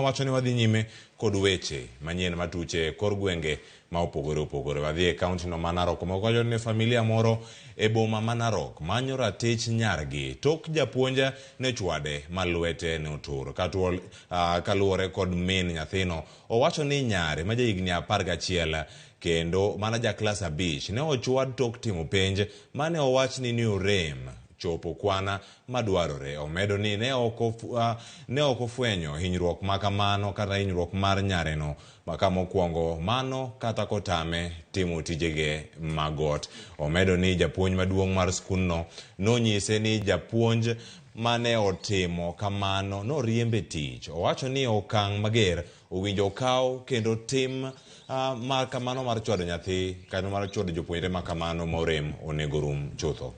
Awacho ni wadhi nyime kod weche manyien matuche kor gwenge ma opogore opogore. Wadhi e kaunti no ma Narok kuma wacho ni familia moro e boma ma Narok manyo ratich nyargi tok japuonj ne chwade ma lwete ne otur. Kaluwore kod min nyathino, owacho ni nyare ma jahigni 11 kendo mana ja klas 5 ne ochwad tok timo penj mane owach ni ne orem chopo kwana madwarore. Omedo ni ne ok ofwenyo hinyruok ma kamano kata hinyruok mar nyareno maka mokwongo mano kata kotame timo tijege mag ot. Omedo ni japuonj maduong' mar skundno nonyise ni japuonj mane otimo kamano noriembe tich. Owacho ni okang' mager owinjo okaw kendo tim mar kamano mar chwado nyathi kata mar chwado jopuonjre ma kamano morem onego rum chutho.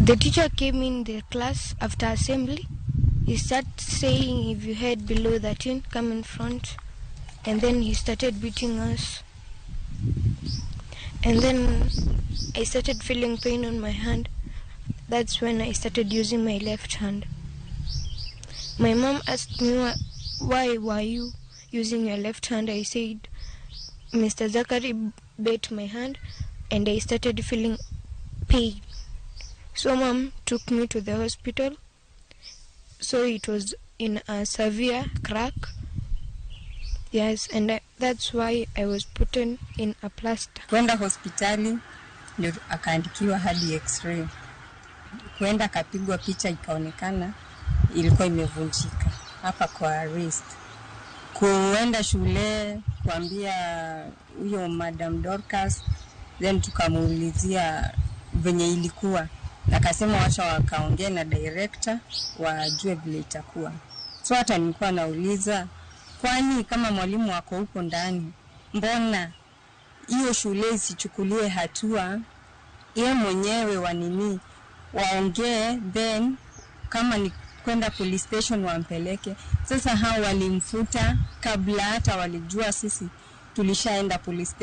The teacher came in the class after assembly. He started saying, if you head below 13, come in front. And then he started beating us. And then I started feeling pain on my hand. That's when I started using my left hand. My mom asked me, why were you using your left hand? I said, Mr. Zachary bit my hand and I started feeling pain. So mom took me to the hospital. So it was in a severe crack. Yes, and that's why I was put in a plaster. Kwenda hospitali ndio akaandikiwa hadi x-ray. Kwenda akapigwa picha ikaonekana ilikuwa imevunjika hapa kwa wrist. Kuenda shule kuambia huyo Madam Dorcas, then tukamuulizia venye ilikuwa. Akasema wacha wakaongea na director wajue vile itakuwa. So hata nilikuwa nauliza, kwani kama mwalimu wako huko ndani, mbona hiyo shule isichukulie hatua yeye mwenyewe wanini waongee, then kama ni kwenda police station wampeleke. Sasa hao walimfuta kabla hata walijua sisi tulishaenda police station.